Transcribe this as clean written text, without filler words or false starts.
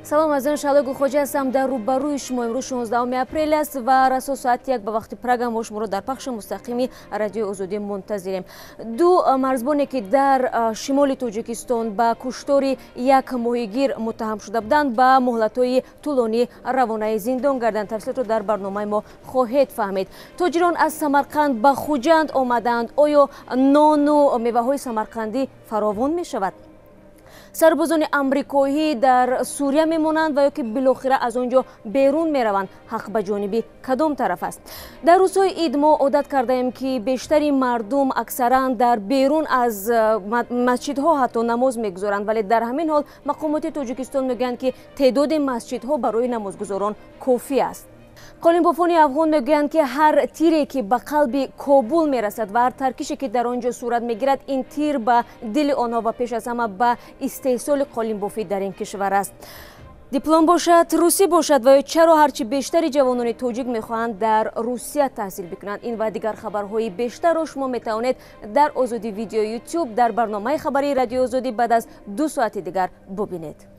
Салом азизон, Шаҳло Гулхоҷа ҳастам дар рӯбарӯи шумо. Имрӯз 16 апрел аст ва расо соати 1 ба вақти Прага мо шуморо дар пахши мустақими Радиои Озодӣ мунтазирем. Ду марзбоне, ки дар шимоли Тоҷикистон ба куштори як моҳигир муттаҳам шуда буданд, ба муҳлатҳои тӯлонӣ равонаи зиндон гарданд. Тафсилотро дар барномаи мо хоҳед фаҳмид. Тоҷирон аз Самарқанд ба Хуҷанд омаданд. Оё нону меваҳои самарқандӣ фаровон мешавад? Сарбозони амрикоӣ дар Сурия мемонанд ва ё ки билохира аз он ҷо берун мераванд? Ҳақ ба ҷониби кадом тараф аст? Дар рӯзҳои ид мо одат кардаем, ки бештари мардум аксаран дар берун аз масҷидҳо ҳатто намоз мегузоранд, вале дар ҳамин ҳол мақомоти Тоҷикистон мегӯянд, ки теъдоди масҷидҳо барои намозгузорон кофӣ аст. Қолинбофони афғон мегӯянд, ки ҳар тире, ки ба қалби Кобул мерасад, ва ҳар таркише, ки дар он ҷо сурат мегирад, ин тир ба дили онҳо ва пеш аз ҳама ба истеҳсоли қолинбофӣ дар ин кишвар аст. Диплом бошад, русӣ бошад ва ё чаро ҳарчи бештари ҷавонони тоҷик мехоҳанд дар Русия таҳсил бикунанд? Ин ва дигар хабарҳои бештарро шумо метавонед дар Озодӣ Видео Ютуб, дар барномаи хабарии Радиои Озодӣ баъд аз 2 соати дигар бубинед.